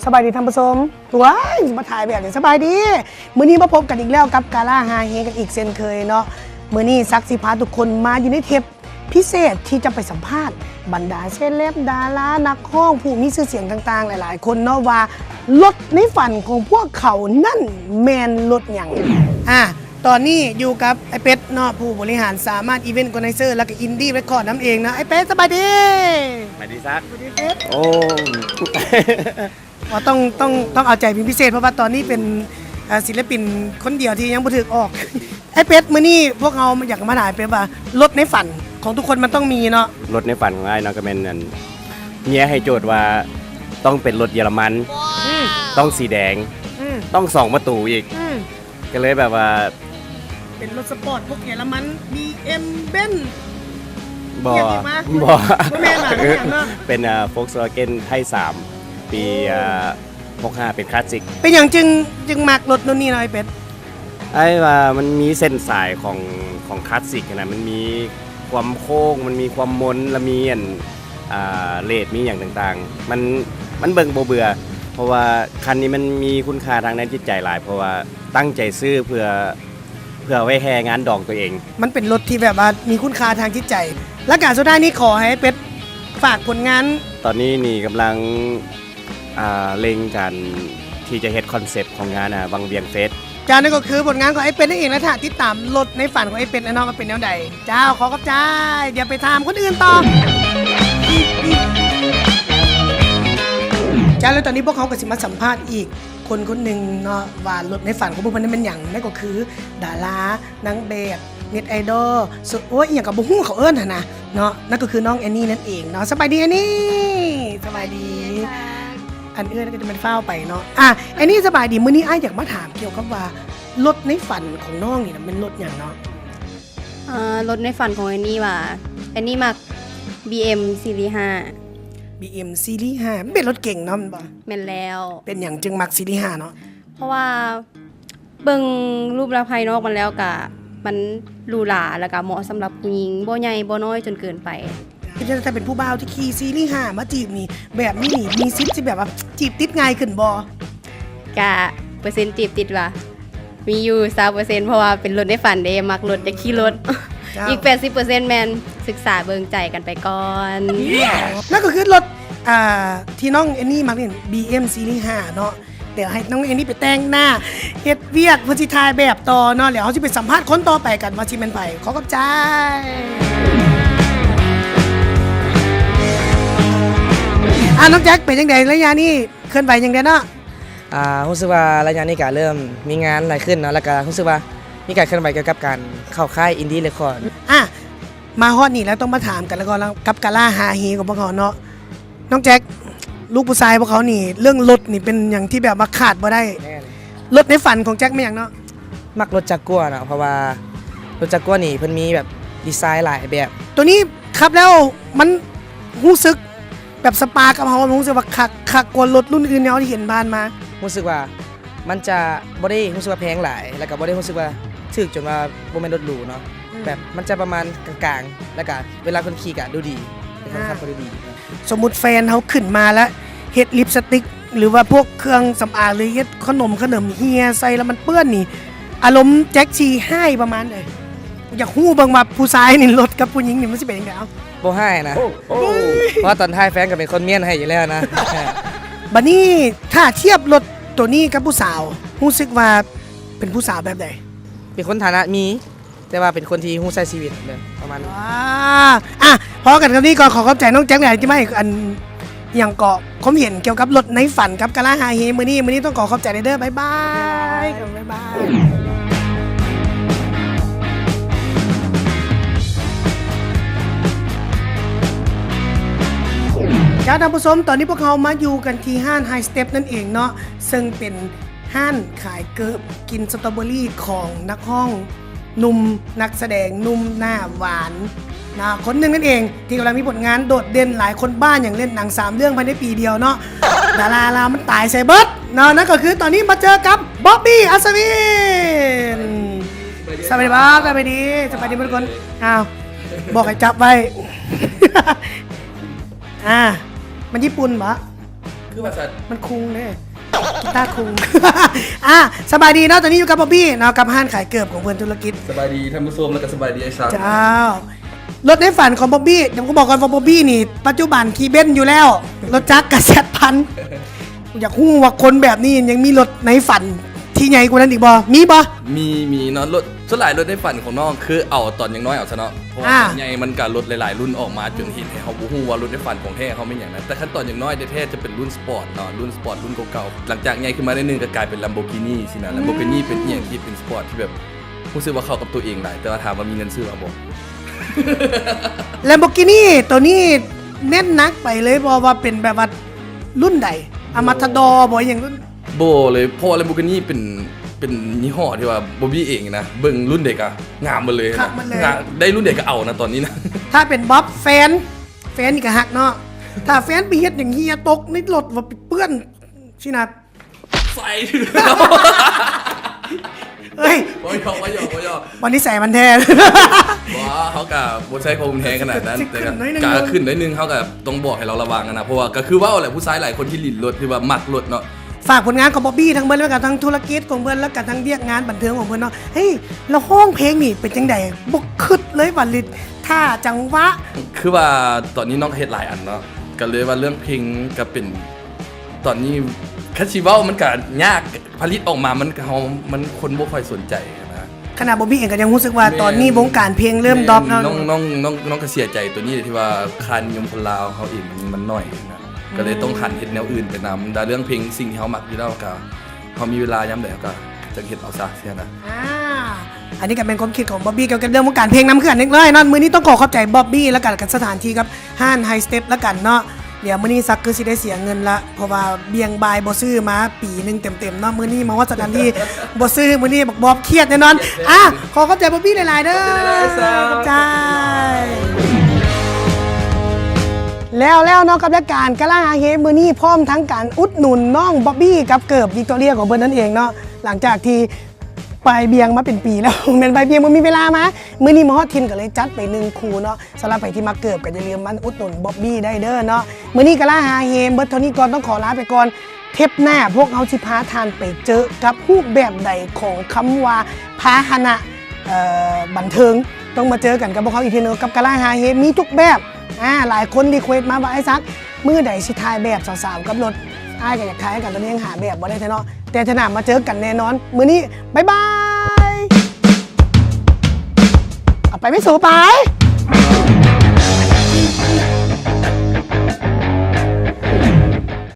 ສະບາຍດີທ່ານຜູ້ຊົມ. ວ້າຍ ຊິມາຖ່າຍແບບນີ້. ສະບາຍດີ. ມື້ນີ້ມາພົບກັນອີກແລ້ວກັບກາລາຮາເຮກັນອີກເຊັ່ນເຄີຍເນາະ. ມື້ນີ້ສັກຊິພາທຸກຄົນມາຢູ່ໃນເທບພິເສດທີ່ຈະໄປສຳພາດບັນດາເຊເລັບ, ດາລາ, ນັກຮ້ອງ, ຜູ້ມີຊື່ສຽງຕ່າງໆ ຫຼາຍໆຄົນເນາະ ວ່າລົດໃນຝັນຂອງພວກເຂົານັ້ນແມ່ນລົດຫຍັງ. ອາ ຕອນນີ້ຢູ່ກັບອ້າຍເປັດເນາະ ຜູ້ບໍລິຫານສາມາດ Event Organizer ແລ້ວກໍ Indie Record ນຳເອງເນາະ. ອ້າຍເປັດ ສະບາຍດີ. ສະບາຍດີຊັກ. ສະບາຍດີເປັດ. ໂອ້ ອໍ ຕ້ອງ ຕ້ອງ ຕ້ອງເອົາໃຈເປັນພິເສດ ເພາະວ່າຕອນນີ້ເປັນ ເອີ ສິນລະປິນຄົນດຽວທີ່ຍັງບໍ່ຖືກອອກ. ອ້າຍເປັດ ມື້ນີ້ພວກເຮົາຢາກມາຖາມເປັດວ່າ ລົດໃນຝັນຂອງທຸກຄົນມັນຕ້ອງມີເນາະ. ລົດໃນຝັນຂອງອ້າຍເນາະ ກໍແມ່ນ ອັນ ເມຍໃຫ້ໂຈດວ່າຕ້ອງເປັນລົດເຢຍລະມັນ, ອືມ ຕ້ອງສີແດງ, ອືມ ຕ້ອງສອງປະຕູອີກ. ອືມ ກໍເລີຍແບບວ່າ ເປັນລົດສະປອດພວກເຢຍລະມັນ ບີເອັມ ເບັນ ບໍ່ ອີຫຍັງອີກວະ? ບໍ່ ບໍ່ແມ່ນຫວາ? ເປັນຫຍັງເນາະ? ເປັນ ອ່າ Volkswagen Type ສາມ ປີ ໂອ້ ອ່າ ຫົກຫ້າ ເປັນຄລາສສິກ. ເປັນຫຍັງຈຶ່ງ ຈຶ່ງມັກລົດລຸ້ນນີ້ເນາະ ອ້າຍເປັດ? ອ້າຍວ່າມັນມີເສັ້ນສາຍຂອງ ຂອງຄລາສສິກຫັ້ນນະ, ມັນມີຄວາມໂຄ້ງ, ມັນມີຄວາມມົນ ແລະ ມີອັນ ອ່າ ເລດ ມີຫຍັງຕ່າງໆ ມັນ ມັນເບິ່ງບໍ່ເບື່ອ ເພາະວ່າຄັນນີ້ມັນມີຄຸນຄ່າທາງດ້ານຈິດໃຈຫຼາຍ ເພາະວ່າຕັ້ງໃຈຊື້ເພື່ອ ເພື່ອໄວ້ແຫ່ງານດອງຕົວເອງ. ມັນເປັນລົດທີ່ແບບວ່າມີຄຸນຄ່າທາງຈິດໃຈ. ແລະ ການສຸດທ້າຍນີ້ ຂໍໃຫ້ເປັດຝາກຜົນງານ. ຕອນນີ້ນີ້ກຳລັງ ອ່າ ເລັ່ງການທີ່ຈະເຮັດຄອນເຊັບຂອງງານ ອ່າ ວັງວຽງເຟສ. ຈ້າ ນັ້ນກໍຄືຜົນງານຂອງອ້າຍເປັດນັ້ນເອງ ແລະ ຖ້າຕິດຕາມລົດໃນຝັນຂອງອ້າຍເປັດແນ່ນອນວ່າເປັນແນວໃດ. ເຈົ້າ ຂໍຂອບໃຈ. ດຽວໄປຖາມຄົນອື່ນຕໍ່. ຈ້າ ແລ້ວຕອນນີ້ພວກເຮົາກໍຊິມາສຳພາດອີກຄົນຄົນໜຶ່ງເນາະ ວ່າລົດໃນຝັນຂອງພວກເພິ່ນນັ້ນແມ່ນຫຍັງ. ນັ້ນກໍຄືດາລາ ນາງແບບ ເນັດໄອດອລ ໂອ້ຍ ອີ່ຫຍັງກໍບໍ່ຮູ້ເຂົາເອີ້ນຫັ້ນນະເນາະ. ນັ້ນກໍຄືນ້ອງແອນນີນັ້ນເອງເນາະ. ສະບາຍດີແອນນີ. ສະບາຍດີ. ອັນເອື້ອຍກໍຈະແມ່ນຟ້າວໄປເນາະ. ອ່າ ແອນນີ ສະບາຍດີ. ມື້ນີ້ອ້າຍຢາກມາຖາມກ່ຽວກັບວ່າລົດໃນຝັນຂອງນ້ອງນີ້ນະແມ່ນລົດຫຍັງເນາະ? ເອີ ລົດໃນຝັນຂອງແອນນີວ່າ ແອນນີມັກ ບີເອັມ ຊີຣີຫ້າ. ບີເອັມ ຊີຣີຫ້າ ມັນເປັນລົດເກັງເນາະ ແມ່ນບໍ່? ແມ່ນແລ້ວ. ເປັນຫຍັງຈຶ່ງມັກຊີຣີຫ້າເນາະ? ເພາະວ່າ ເບິ່ງຮູບລັກພາຍນອກມັນແລ້ວກະ ມັນຫຼູຫຼາ ແລ້ວກະເໝາະສຳລັບຜູ້ຍິງ ບໍ່ໃຫຍ່ບໍ່ນ້ອຍຈົນເກີນໄປ. ເປັນຈັ່ງໃດ ຖ້າເປັນຜູ້ບ່າວທີ່ຂີ່ຊີຣີຫ້າມາຈີບນີ້ ແບບນີ້ນີ້ ມີສິດຊິແບບວ່າຈີບຕິດງ່າຍຂຶ້ນບໍ່? ກະເປີເຊັນຈີບຕິດຫວາ? ມີຢູ່ຊາວເປີເຊັນ ເພາະວ່າເປັນລົດໃນຝັນເດ້ ມັກລົດ ຢາກຂີ່ລົດ. ເຈົ້າ. ອີກແປດສິບເປີເຊັນແມ່ນສຶກສາເບິ່ງໃຈກັນໄປກ່ອນ. ນັ້ນກໍຄືລົດ ອ່າ ທີ່ນ້ອງແອນນີມັກນີ້ ບີເອັມ ຊີຣີຫ້າເນາະ. ດຽວໃຫ້ນ້ອງແອນນີໄປແຕ່ງໜ້າ ເຮັດວຽກ ເພິ່ນຊິຖ່າຍແບບຕໍ່ເນາະ. ແລ້ວເຮົາຊິໄປສຳພາດຄົນຕໍ່ໄປກັນວ່າຊິແມ່ນໃຜ. ຂໍຂອບໃຈ. ອ່າ ນ້ອງແຈັກ ເປັນຈັ່ງໃດໄລຍະນີ້ ເຄື່ອນໄຫວຫຍັງແດ່ເນາະ? ອ່າ ຮູ້ສຶກວ່າໄລຍະນີ້ກະເລີ່ມມີງານຫຼາຍຂຶ້ນເນາະ ແລ້ວກະຮູ້ສຶກວ່າມີການເຄື່ອນໄຫວກ່ຽວກັບການເຂົ້າຄ້າຍ Indie Record. ອ່າ ມາຮອດນີ້ແລ້ວ ຕ້ອງມາຖາມກັນແລ້ວກໍກັບກາລາຮາເຮຂອງພວກເຮົາເນາະ. ນ້ອງແຈັກ ລູກຜູ້ຊາຍພວກເຮົານີ້ ເລື່ອງລົດນີ້ເປັນຫຍັງທີ່ແບບວ່າຂາດບໍ່ໄດ້. ແມ່ນ. ລົດໃນຝັນຂອງແຈັກແມ່ນຫຍັງເນາະ? ມັກລົດຈາກົວເນາະ ເພາະວ່າລົດຈາກົວນີ້ເພິ່ນມີແບບດີໄຊຫຼາຍແບບ. ໂຕນີ້ຂັບແລ້ວມັນຮູ້ສຶກແບບສະປາກັບເຮົາ ມັນຮູ້ສຶກວ່າຄັກ ຄັກກວ່າລົດລຸ້ນອື່ນທີ່ເຮົາເຫັນຜ່ານມາ. ຮູ້ສຶກວ່າ ມັນຈະບໍ່ໄດ້ຮູ້ສຶກວ່າແພງຫຼາຍ ແລ້ວກໍບໍ່ໄດ້ຮູ້ສຶກວ່າຖືກຈົນວ່າບໍ່ແມ່ນລົດຫຼູເນາະ. ອືມ. ແບບມັນຈະປະມານກາງໆ ແລ້ວກໍເວລາຄົນຂີ່ກໍດູດີ ເປັນຄົນຂັບກໍດູດີ. ອ່າ ສົມມຸດແຟນເຮົາຂຶ້ນມາແລ້ວເຮັດລິບສະຕິກ ຫຼືວ່າພວກເຄື່ອງສຳອາງ ຫຼືເຮັດຂະໜົມຂະເໜິມເຫ່ຍໃສ່ແລ້ວມັນເປື້ອນນີ້ ອາລົມແຈັກຊິຮ້າຍປະມານໃດ? ຢາກຮູ້ເບິ່ງວ່າຜູ້ຊາຍນີ້ລົດກັບຜູ້ຍິງນີ້ມັນຊິເປັນຈັ່ງໃດ? ເອົ້າ ບໍ່ຮ້າຍນະ ເພາະວ່າຕອນທ້າຍແຟນກໍເປັນຄົນມ້ຽນໃຫ້ຢູ່ແລ້ວນະ. ບັດນີ້ຖ້າທຽບລົດໂຕນີ້ກັບຜູ້ສາວ ຮູ້ສຶກວ່າເປັນຜູ້ສາວແບບໃດ? ເປັນຄົນຖານະມີ ແຕ່ວ່າເປັນຄົນທີ່ຮູ້ໃຊ້ຊີວິດເລີຍ ປະມານນີ້. ອ່າ ອ່ະ ພໍກັນກັບນີ້ກ່ອນ ຂໍຂອບໃຈນ້ອງແຈັກຫຼາຍທີ່ມາໃຫ້ ອັນ ຫຍັງເກາະ ຄວາມເຫັນກ່ຽວກັບລົດໃນຝັນກັບກາລາຮາເຮມື້ນີ້. ມື້ນີ້ຕ້ອງຂໍຂອບໃຈເດີ ບາຍບາຍ ບາຍບາຍ. ເຈົ້າ ທ່ານຜູ້ຊົມ ຕອນນີ້ພວກເຮົາມາຢູ່ກັນທີ່ຮ້ານ High Step ນັ້ນເອງເນາະ ເຊິ່ງເປັນຮ້ານຂາຍເກີບກິ່ນສະຕໍເບີຣີຂອງນັກຮ້ອງໜຸ່ມ ນັກສະແດງໜຸ່ມໜ້າຫວານນະ ຄົນໜຶ່ງນັ້ນເອງ ທີ່ກຳລັງມີຜົນງານໂດດເດັ່ນ. ຫຼາຍຄົນບ້າຫຍັງ ເລ່ນໜັງສາມເລື່ອງພາຍໃນປີດຽວເນາະ ດາລາລາວມັນຕາຍໃສ່ເບິດເນາະ. ນັ້ນກໍຄືຕອນນີ້ມາເຈີກັບ ບອບບີ້ ອັດສະວິນ. ສະບາຍດີ ສະບາຍດີ ສະບາຍດີໝົດທຸກຄົນ. ອ້າວ ບອກໃຫ້ຈັບໄວ້. ອ່າ ມັນຍີ່ປຸ່ນບໍ? ຄືວ່າຊັ້ນ ມັນຄຸງເດ້ ກີຕາຄຸງ. ອ່າ ສະບາຍດີເນາະ, ຕອນນີ້ຢູ່ກັບບອບບີ້ເນາະ ກັບຮ້ານຂາຍເກີບຂອງເພິ່ນທຸລະກິດ. ສະບາຍດີທ່ານຜູ້ຊົມ ແລ້ວກໍສະບາຍດີໄອ້ສັກ. ເຈົ້າ. ລົດໃນຝັນຂອງບອບບີ້ ດຽວກໍບອກກ່ອນວ່າບອບບີ້ນີ້ ປັດຈຸບັນຂີ່ເບັນຢູ່ແລ້ວ, ລົດຈັກກະແຊດພັນ. ຢາກຮູ້ວ່າຄົນແບບນີ້ຍັງມີລົດໃນຝັນທີ່ໃຫຍ່ກວ່ານັ້ນອີກບໍ່? ມີບໍ່? ມີ ມີເນາະ. ລົດ ສ່ວນຫຼາຍລົດໃນຝັນຂອງນ້ອງຄືເອົາຕອນຍັງນ້ອຍເອົາຊະເນາະ, ເພາະວ່າ ອ່າ ໃຫຍ່ມັນກະລົດຫຼາຍໆລຸ້ນອອກມາ ຈົນເຮັດໃຫ້ເຮົາບໍ່ຮູ້ວ່າລົດໃນຝັນຂອງແທ້ເຮົາແມ່ນຫຍັງນະ. ແຕ່ຄັນຕອນຍັງນ້ອຍແທ້ໆຈະເປັນລຸ້ນສະປອດເນາະ, ລຸ້ນສະປອດ ລຸ້ນເກົ່າໆ. ຫຼັງຈາກໃຫຍ່ຂຶ້ນມາໜ້ອຍໜຶ່ງກະກາຍເປັນ Lamborghini ຊີ້ນະ. ອືມ Lamborghini ເປັນອີ່ຫຍັງທີ່ເປັນສະປອດທີ່ແບບ ຮູ້ສຶກວ່າເຂົ້າກັບຕົວເອງຫຼາຍ, ແຕ່ວ່າຖາມວ່າມີເງິນຊື້ບໍ່? Lamborghini ໂຕນີ້ເນັ້ນໜັກໄປເລີຍບໍ່ ວ່າເປັນແບບວ່າລຸ້ນໃດ? Aventador ບໍ່ ອີ່ຫຍັງລຸ້ນ? ບໍ່ເລີຍ, ເພາະວ່າ Lamborghini ເປັນ ເປັນຍີ່ຫໍ້ທີ່ວ່າບອບບີ້ເອງນະ ເບິ່ງລຸ້ນໃດກະງາມໝົດເລີຍນະ. ຄັກໝົດເລີຍ. ງາມ ໄດ້ລຸ້ນໃດກະເອົານະຕອນນີ້ນະ. ຖ້າເປັນບອບ ແຟນ ແຟນນີ້ກະຮັກເນາະ, ຖ້າແຟນໄປເຮັດຫຍັງເຫື່ອຕົກໃນລົດ ວ່າໄປເປື້ອນຊີ້ນະ ໃສ່ ເອີຍ ບໍ່ຢອກ ບໍ່ຢອກ ບໍ່ຢອກ ບໍ່ນິໄສມັນແທ້. ບໍ່ ເຮົາກະບໍ່ໃຊ້ຄວາມຮຸນແຮງຂະໜາດນັ້ນ, ແຕ່ກະ ກະຂຶ້ນໜ້ອຍໜຶ່ງ ເຮົາກະຕ້ອງບອກໃຫ້ລາວລະວັງຫັ້ນນະ, ເພາະວ່າກະຄືເວົ້າແຫຼະ ຜູ້ຊາຍຫຼາຍຄົນທີ່ຫຼິ້ນລົດ ຫຼືວ່າມັກລົດເນາະ. ຝາກຜົນງານຂອງບອບບີ້ທັງເບິດ ແລ້ວກະທັງທຸລະກິດຂອງເພິ່ນ ແລ້ວກະທັງວຽກງານບັນເທີງຂອງເພິ່ນເນາະ. ເຮີ້ຍ ລະຮ້ອງເພງນີ້ເປັນຈັ່ງໃດ? ບໍ່ຄິດເລີຍວ່າ ທ່າ ຈັງຫວະ. ຄືວ່າຕອນນີ້ນ້ອງກະເຮັດຫຼາຍອັນເນາະ, ກະເລີຍວ່າເລື່ອງເພງກະເປັນ ຕອນນີ້ຄັນຊິເວົ້າມັນກະຍາກ, ຜະລິດອອກມາມັນກະ ເຮົາ ມັນຄົນບໍ່ຄ່ອຍສົນໃຈນະ. ຂະໜາດບອບບີ້ເອງກະຍັງຮູ້ສຶກວ່າ ແມ່ນ ຕອນນີ້ວົງການເພງເລີ່ມດຣອບແລ້ວ. ນ້ອງ ນ້ອງ ນ້ອງ ນ້ອງກະເສຍໃຈໂຕນີ້ແຫຼະ ທີ່ວ່າຄ່ານິຍົມຄົນລາວເຮົາເອງມັນ ມັນໜ້ອຍນະ, ກະເລີຍຕ້ອງຫັນເຮັດແນວອື່ນໄປນຳ. ແຕ່ເລື່ອງເພງ ສິ່ງທີ່ເຮົາມັກຢູ່ແລ້ວກະ ເຮົາມີເວລາຍາມໃດເຮົາກະຈັ່ງເຮັດເອົາຊະ ຊີ້ນະ. ອ່າ ອັນນີ້ກະແມ່ນຄວາມຄິດຂອງບອບບີ້ກ່ຽວກັບເລື່ອງວົງການເພງນຳຄືກັນເລັກນ້ອຍເນາະ. ມື້ນີ້ຕ້ອງຂໍຂອບໃຈບອບບີ້ ແລ້ວກະ ກັບສະຖານທີ່ກັບຮ້ານ High Step ລະກັນເນາະ. ດຽວມື້ນີ້ສັກຄືຊິໄດ້ເສຍເງິນລະ ເພາະວ່າບ່ຽງບ່າຍບໍ່ຊື້ມາປີໜຶ່ງເຕັມໆເນາະ, ມື້ນີ້ມາຮອດສະຖານທີ່ບໍ່ຊື້, ມື້ນີ້ບັກບອບຄຽດແນ່ນອນ. ອ່າ ຂໍຂອບໃຈບອບບີ້ຫຼາຍໆເດີ. ຂອບໃຈ ແລ້ວໆເນາະ ກັບລາຍການກະລາຫາເຮມື້ນີ້ ພ້ອມທັງການອຸດໜູນນ້ອງບອບບີ້ກັບເກີບວິກຕໍເຣຍຂອງເພິ່ນນັ້ນເອງເນາະ. ຫຼັງຈາກທີ່ ປາຍບ່ຽງມາເປັນປີແລ້ວ ແມ່ນປາຍບ່ຽງບໍ່ມີເວລາມາ, ມື້ນີ້ມາຮອດຖິ່ນກະເລີຍຈັດໄປໜຶ່ງຄູ່ເນາະ. ສຳລັບໃຜທີ່ມັກເກີບກະຢ່າລືມມາອຸດໜູນບອບບີ້ໄດ້ເດີເນາະ. ມື້ນີ້ກະລາຫາເຮເບິດເທົ່ານີ້ກ່ອນ ຕ້ອງຂໍລາໄປກ່ອນ. ເທບໜ້າພວກເຮົາຊິພາທ່ານໄປເຈີກັບຮູບແບບໃດຂອງຄຳວ່າພາຫະນະ ເອີ ບັນເທີງ, ຕ້ອງມາເຈີກັນກັບພວກເຮົາອີກເທື່ອໜຶ່ງ ກັບກະລາຫາເຮ ມີທຸກແບບ. ອ່າ ຫຼາຍຄົນ request ມາວ່າ ອ້າຍສັກ ມື້ໃດຊິຖ່າຍແບບສາວໆກັບລົດ? ອ້າຍກະຢາກຖ່າຍຄືກັນ ຕອນນີ້ຍັງຫາແບບບໍ່ໄດ້ແທ້ເນາະ, ແຕ່ເທື່ອໜ້າມາເຈີກັນແນ່ນອນ. ມື້ນີ້ ບາຍບາຍ. ເອົາໄປແມ່ໂສ ໄປ.